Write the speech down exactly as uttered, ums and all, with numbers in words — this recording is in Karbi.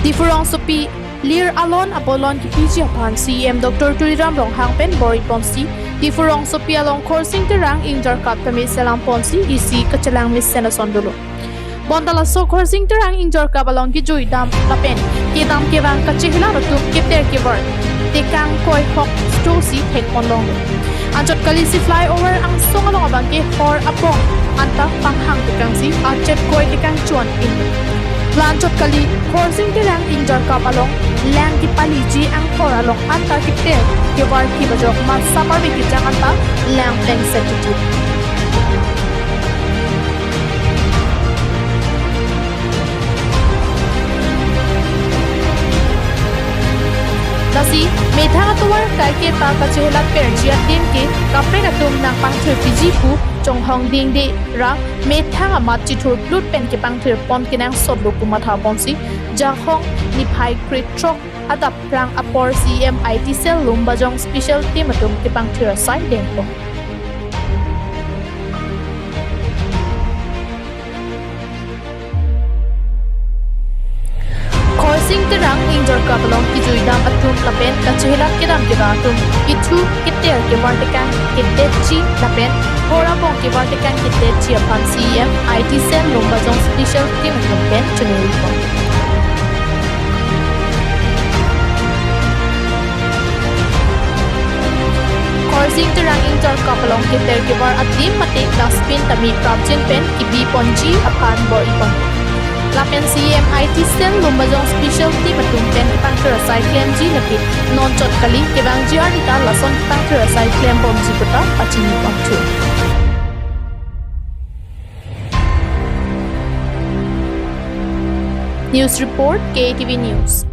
Diphu rongsopi Lir Alon abolon kipiji aphan C E M Doctor Tuliram Ronghang pen bor-iponsi, Diphu rongsopi along Khorsing Terang ingjarkap tame selam ponsi isi kachelang mesen ason dolo. Bonta laso Khorsing Terang ingjarkap along kejui dam lapen kedam kevang kachehelat atum keter kevar tekang koi hok stosi thekpon longlo. Anchot kali si flyover angsong along abangke hor apong anta panghang tekangsi achep koi tekang chuan in. La anchot kali Khorsing Terang ingjarkap along lang kepaliji anghor along anta keter kevar kibajok ma samar vekejang anta lang plengset tutu. Lasi methang atovar kaike ta kachehelat perji adim ke kaprek atum nangpangthirpiji pu chonghong dingde ra methang amat chithurplut pen kepangthirpon kenangsotlo pu mathaponsi Jakhong niphai krethrok adap prang apor C E M I T cell Lumbajong special team atum kepangthir asai dengpon. Khorsing Terang ingjarkap along kejui dam atum lapen kachehelat kedam kevang atum kethu keter kevar tekang ketetji lapen hor apong kevar tekang ketetji aphan C E M I T cell Lumbajong special team atum pen chonghong. Khorsing Terang ingjarkap along keter kevar adim mate dustbin tame prapjin pen kebiponji aphan bor-ipon. Lapen C E M I T cell Lumbajong special team atum pen kepangthir asai klemji lake non chot kali kevangji arni ta lason kepangthir asai klembomji puta pachiniponthu. News report, K T V News.